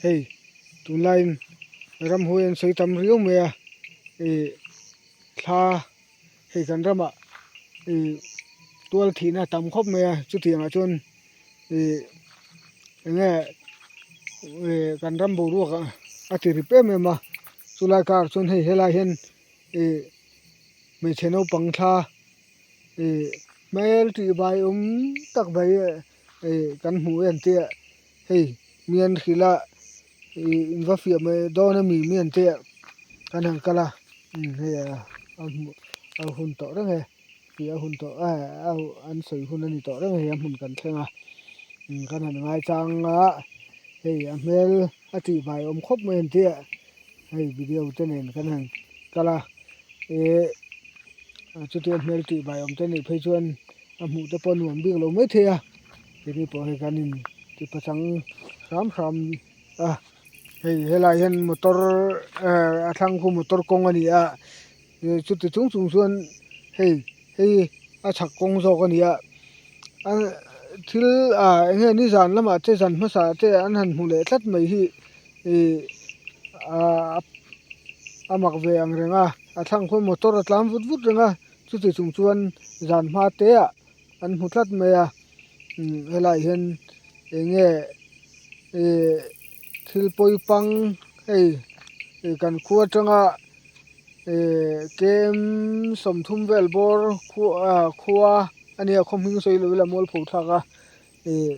Hei tunlaiin ramhuai an sawi tam riau mai a ih thla hei kan ramah ih tual thihna a tam khawp mai a chutiang ah chuan ih eng nge ih kan ram boruak a ti rip em em a chulai karah chuan hei helai hian ih hmeichhe naupang thla ih hmel tih vai awm tak mai ih kan hmuh em te hei mian hrilh a ih in va fiah mai dawn ami mian te kan han kal a hei a hmuh a hun tawh reng e tih a hun tawh a an sawi hun a ni tawh reng hei a hmun kan thleng a kan han ngaichang a hei a hmel a tih vai awm khawp mai an tia hei video te nen kan han kal a ih chutia hmel tih vai awm te nih phei chuan a hmuh te pawh a nuam bik lo maithei a keini pawh hei kan in ti pachang hram hram a hei helai hian motor a thlang khu motor kawng a ni a chuti chung chung chuan hei hei a chhak kawng zawk a ni a thil ah eng nge nizan lamah te zan hmasa te an han hmu leh tlat mai hi ih ah a mak ve ang reng a a thlang khuan motor a tlan vut vut reng a chuti chung chuan zan hma te ah an hmu tlat mai a helaiah hian eng nge ih thil pawi pang hei ih kan khua atanga ih kem sawmthum vel bawr khua a nia khaw hming sawi lo ila mualpho thlak a ih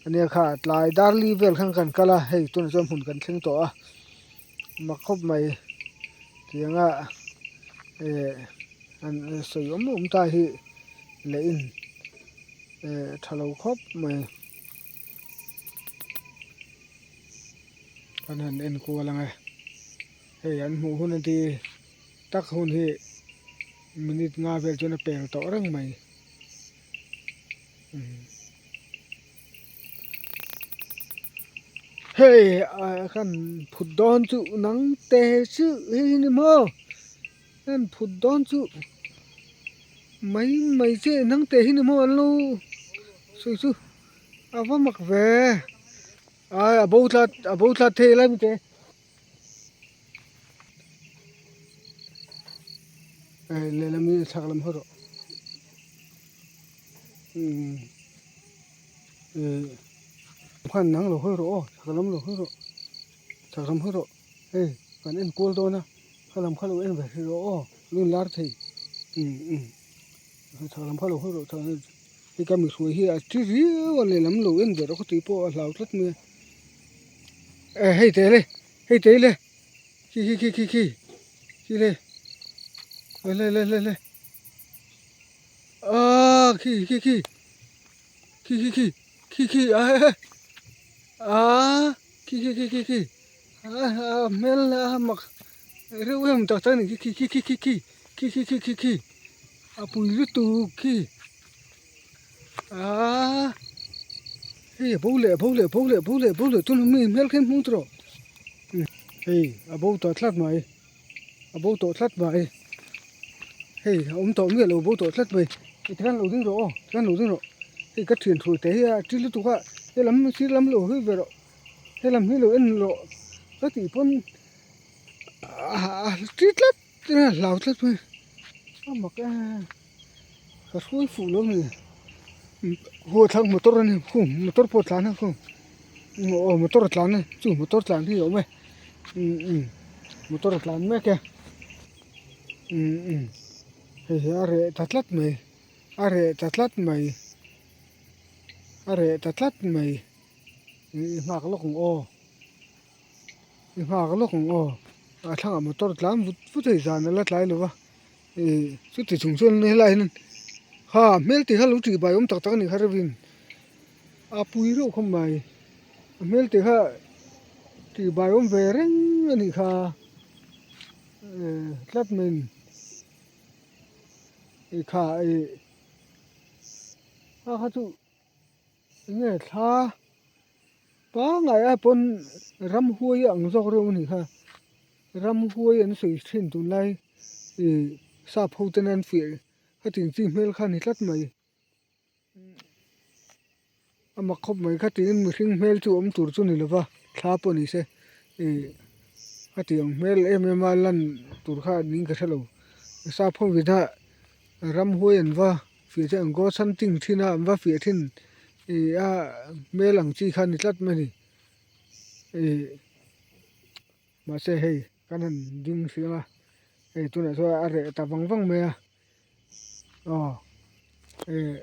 ania kha tlai darli vel khan kan kal a hei tunah chuan hmun kan thleng tawh a mak khawp mai tianga ih an sawi awm awm ta hi leh in eh tha lo khawp mai kan han en kual ang e hei an hmuh hun a ti tak hun hi minute nga vel chuan a pel tawh reng mai hei ah khan phut dawn chu nang te chu hei hi ni maw. An phut dawn chu mai mai che nang teh hi ni maw an lo sawi chu a va mak ve ai a bo tlat a bo tlat thei lai mite eh lehlam hi chhak lam haw rawh umm eh khan nang lo hawi rawh aw chhak lam lo hawi rawh chhak lam hawi rawh hei kan en kual dawn a. Kha lam kha lo en ve hrih rawh aw lun lar thei umm umm chhak lam kha lo hawi rawh chhak hei ka mihruai hi a thi riau a lehlam lo en ve rawh khaw tih pawh a hlau tlat mai a eh hei teh le hei teh le khi khi khi khi khi khi le le le le le aaa khi khi khi khi khi khi khi khi a aaa khi khi khi khi khi. A hmel a mak reuh em tak tak a nih khi khi khi khi khi khi khi khi khi khi a pui lutuk khi aaa hei a bo leh a bo leh a bo leh a bo leh a bo leh tun mi hmel kha in hmung tawh hei a bo tawh tlat mai a bo tawh tlat mai hei a awm tawh miah lo a bo tawh tlat mai tikhan lo ding rawh aw tikhan lo ding rawh hei ka thian thui te hi a ṭil lutuk a helam sir lam lo hawi ve rawh. Helam hi lo en loh ka tih pawn a ti tlat a hlau tlat mai a mak e ka hruai fuh lo ani haw thlak motor a ni khu motor pawh a tlan a khu aw motor a tlan a chu motor tlan hi a awm e umm umm motor a tlan mek e umm umm hei hi a reh ta tlat mai a reh ta tlat mai a reh ta tlat mai. I nghak lawk ang aw i nghak lawk ang aw a thlangah motor tlan vut vut hei zan ala tlai lo va ih chuti chung chuan helai hian ha hmel tih kha lo tih bai awm tak tak a nih kha reuhin a pui reuh khawp mai a hmel tih kha tih bai awm ve reng a nih kha eh tlat mai a ni ih kha ih a kha chu. Enge thla pangngai ai pawn ramhuai ang zawk reuh a nih kha ramhuai an sawi thin tunlai ih sap ho ten an fiah khatin chi hmel kha a ni tlat mai a mak khawp mai khatin mihring hmel chu awm tur chu ni lova. Thla pawh ni se ih a tih ang hmel em em a lan tur kha niin ka hre lo sap ho vin a ramhuai an va fiah chiah ang ghost hunting thin a an va fiah thin ih a hmel ang chi kha a ni tlat mai a ni ih mahse hei kan han ding hrih ang a hei tunah chuan a reh ta vang vang mai a aw ih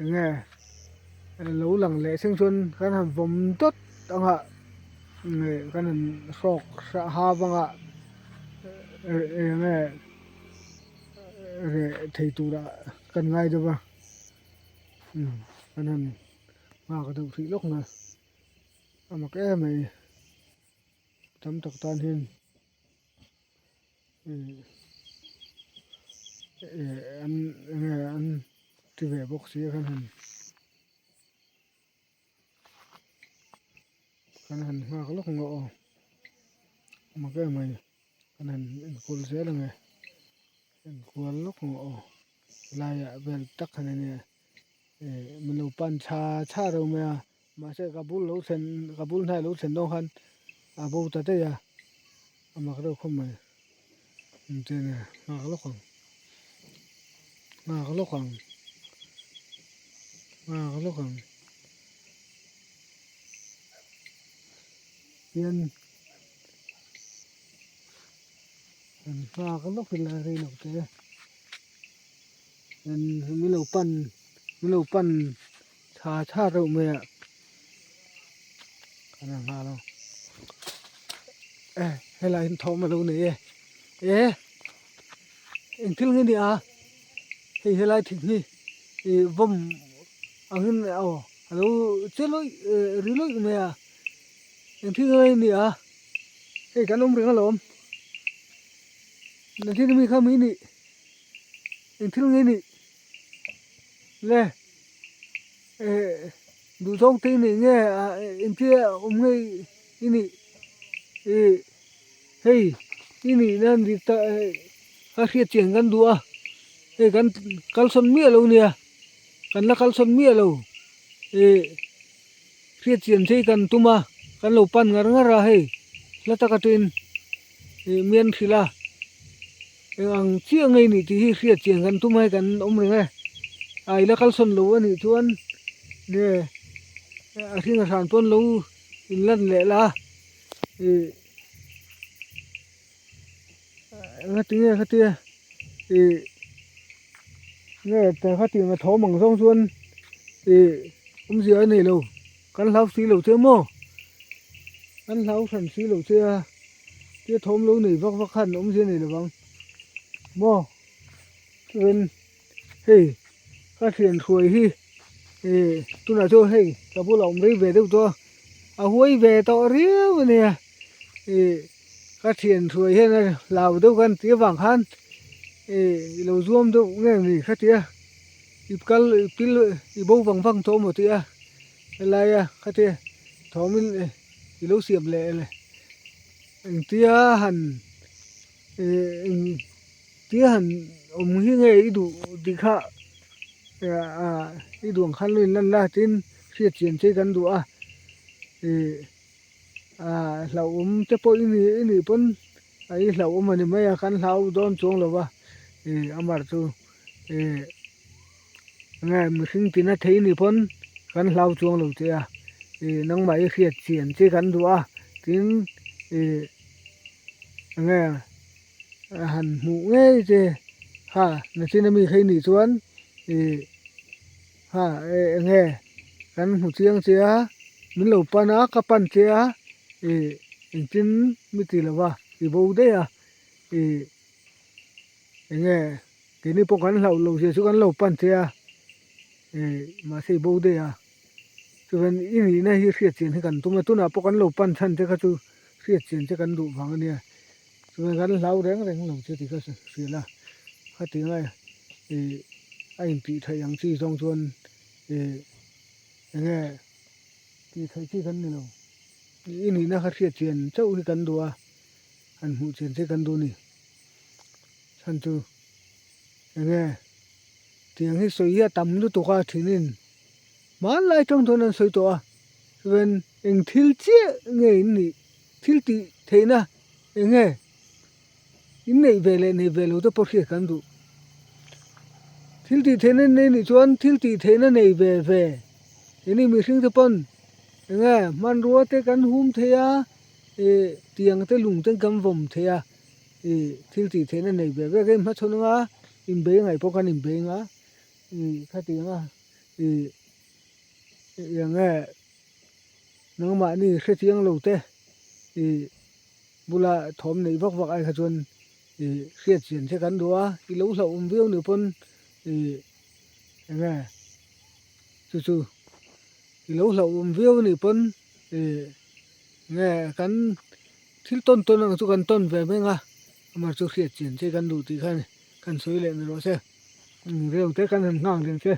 eng nge lo lang leh thleng chuan kan han vawm dawt ang a ih kan han hrawk ha vang a eng nge reh thei turah kan ngai deuh va kan han nghak deuh hrih lawk na a mak em mai tam tak tan hian. An enge an ti ve bawk si a khan han kan han nghak lawk ang aw mak em mai kan han enkawl zel ang e enkual lawk ang aw helaiah vel tak khan ania min lo pan tha tha reuh mai a mahse ka bul lo thlen ka bul hnai lo thlen dawn khan a bo ta daih a a mak reuh khawp mai engtin nge nghak lawk ang nghak lawk ang nghak lawk ang hian an nghak lawk ila rei lo te. Min lo pan min lo pan tha tha reuh mai a kan han nghal ang e helai hi thawm a lo nei e e eng thil nge ni a hei helai thing hi ih vawm angin aw a lo che lawih ri lawih mai a eng thil nge ni a hei kan awm reng alawm engtin nge mi kha mi nih. Eng thil nge nih le eh duhzawng te i neih nge ah engtia awm nge i nih ih hei i nih nan dik tak eh a hriat chian kan duh a hei kan kalsawn miah lo nia kan la kalsawn miah lo ih hriat chian che hi kan tum a kan lo pan ngar ngar a hei hla taka tiin ih mian hrilh a. Eng ang chiah ngei nih tih hi hriat chian kan tum a hei kan awm reng e. A ila kalsawn lo a nih chuan nge a hring a hran pawn lo in lan leh la ih enga tinge khatia ih nge khatiang a thawm ang zawng chuan ih awmzia a nei lo kan hlau si lo che maw kan hlau hran si lo che a. Tia thawm lo nei vak vak khan awmzia nei lovang maw chuan hei ka thian hruai hi ih tunah chuan hei ka bulah awm rei ve deuh tawh a a huai ve tawh riau a nia ih ka thian hruai hian a hlau deuh khan tih avang khan ih i lo zuam deuh nge ni kha tia i kal i pil i bo vang vang tawh maw tih a helaia khatia thawmin i lo siam leh le engtia han ih engtia han awm hi nge i duh tih kha ah i duh ang khan lo inlan la tin hriat chian che kan duh a ih ah hlauhawm te pawh i nih i nih pawn a i hlauhawm a ni mai a kan hlau dawn chuang lo va ih amah chu ih. Nge mihring tina thei ni pawn kan hlau chuang lo che a ih nangmah i hriat chian che kan duh a tin ih nge han hmuh ngei che ha nachin ami kha i nih chuan ih ha eng nge kan hmu chiang che a min lo pan a ka pan che a ih engtin mi ti lo va i bo daih a ih eng nge. Keini pawh kan hlauh loh zia chu kan lo pan che a, ih mahse i bo daih a, chuan i nihna hi hriat chian hi kan tum a, tunah pawh kan lo pan chhan te kha chu hriat chian che kan duh vang a nia, chuan kan hlau reng reng lo che tih kha hrilh a, khatiang a ih a intih theih ang chi zawng chuan ih eng nge tih theih chi kan ni lo, i nihna kha hriat chian chauh hi kan duh a, han hmuh chian che kan duh a ni. Chhan chu enge tiang hi sawi hi a tam lutuk a thinin hmanlai tang chuan an sawi tawh a. Chuan eng thil chiah nge in nih thil tih theihna eng nge in neih ve leh neih ve lo te pawh hriat kan duh. Thil tih theihna nei nih chuan thil tih theihna nei ve ve eng ni mihring te pawn eng nge hmanrua te kan hum thei a ih tiang te lung te kan vawm thei a ih thil tih theihna nei ve ve ka inhmachhawn anga inbei ngaih pawh kan inbei anga ih khatiang a ih. Eng nge nangmahni hrechiang lo te ih bula thawm neih vak vak ai kha chuan ih hriat chian che kan duh a i lo hlauhawm viau ni pawn ih eng nge chu chu i lo hlauhawm viau ni pawn ih eng nge kan thil tawn tawn ang chu kan tawn ve mek a amah chu hriat chian che kan duh tih kha kan sawi leh ni rawh se reu te kan han nghak leh ang che.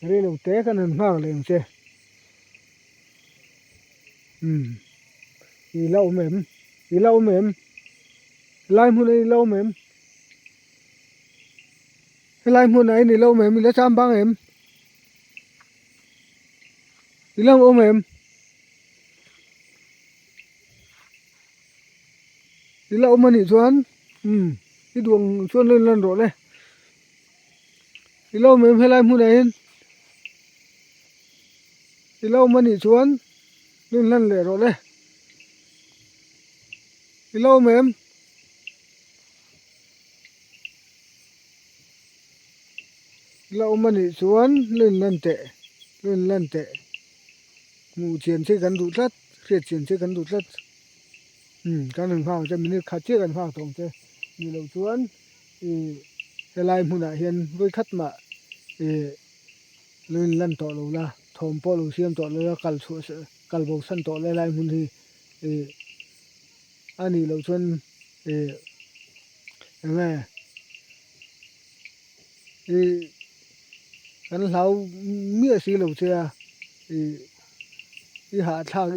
Rei lo te kan han nghak leh ang che. Umm i la awm em? I la awm em? Helai hmunah i la awm em? Helai hmunah in i la awm em? I la cham bang em? I la awm em? I la awm anih chuan umm i duh ang chuan lo inlan rawh le. I lo awm em helai hmunah hian i lo awm anih chuan lo inlan leh rawh le i lo awm em i lo awm anih chuan lo inlan teh lo inlan teh hmuh chian che kan duh tlat hriat chian che kan duh tlat umm kan rawn nghak ang che minute khat chiah kan nghak tawh ang che nih loh chuan. Ih helai hmunah hian vawikhat mah ih lo in lan tawh lo la thawm pawh lo siam tawh lo la kal chhuah kal bo san tawh la helai hmun hi ih a nih loh chuan ih eng nge ih kan hlau miah si lo che a ih i hahthlak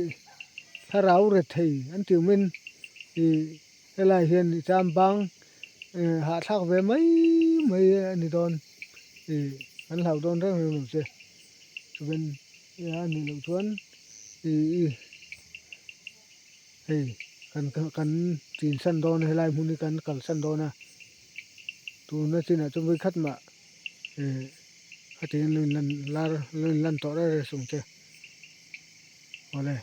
thlarau rethei an tih awmin ih. Helai hian i cham bang hahthlak ve mai mai a ni dawn ih kan hlau dawn reng reng lo che chuan a nih loh chuan ih hei kan kan chin san dawn a helai hmun hi kan kalsan dawn a tuna chinah chuan vawikhat mah ih khatiang lo inlan lar lo inlan tawh reng reng suh ang che awle.